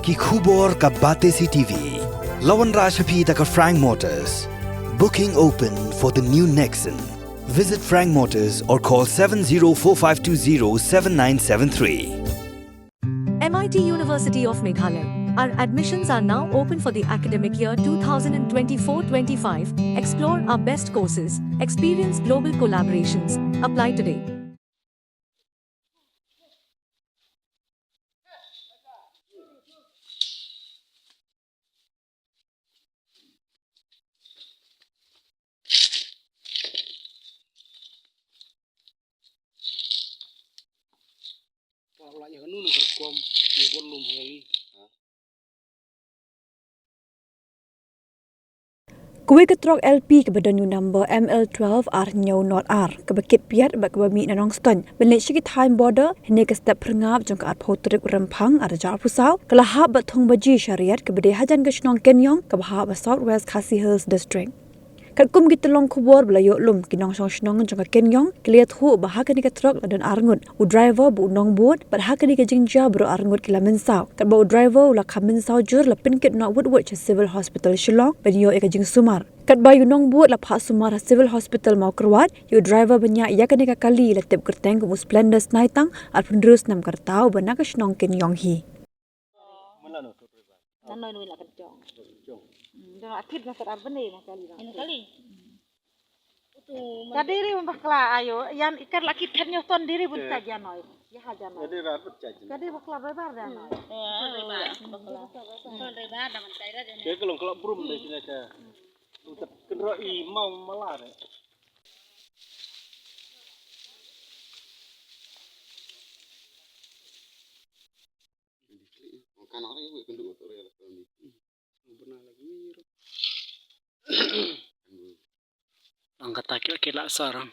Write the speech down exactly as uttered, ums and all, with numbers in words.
Ki khubor ka Batesi T V. La wanrah sha phi da ka Frank Motors. Booking open for the new Nexon. Visit Frank Motors or call seven zero four five two zero seven nine seven three. M I T University of Meghalaya. Our admissions are now open for the academic year twenty twenty-four twenty-five. Explore our best courses, experience global collaborations. Apply today. Kawei ka trok L P kaba don u number M L twelve ar hynñiew not ar, kaba kit piat bad kaba mih na Nongstoiñ ban leit sha ki thaiñ border hynne ka step phyrngap jong ka arphew tarik u Rymphang ar hajar arphew saw, ka la hap bad thung baji sha riat kaba dei hajan ka shnong Kenyong kaba hap ha South West Khasi Hills District. Katkum ki tyllong khubor ba la ïoh lum, ki nongshong shnong jong ka Kenyong ki la ïathuh ba ha kane ka trok la don arngut, u driver bad u nongbud, bad ha kane ka jingjia baroh arngut ki la mynsaw. Katba u driver u la kham mynsaw jur, la pynkit noh wut wut sha Civil Hospital Shillong ban ïoh ïa ka jingsumar. Katba ïa u nongbud la phah sumar ha Civil Hospital Mawkyrwat, ïa u driver ba ñiah ïa kane ka kali la tip kyrteng kum u Splendor Snaitang, arphew hynriew snem ka rta, uba na ka shnong Kenyong hi. Nan noi noi la kan jong. Hmm, jong atit na kat ar bene na kali na. Ina kali. Ka diri bakla ayo, yan ikat laki kat nyo ton diri bun ka janoi. Ya ha janoi. Ka diri bakla bai bar janoi. Eh, bakla. Bakla bai bar da man kai da janoi. Dia kalau kalau brum deh sini ke. Utat kenro i mau malar. Ang kata ki, ki la sarang.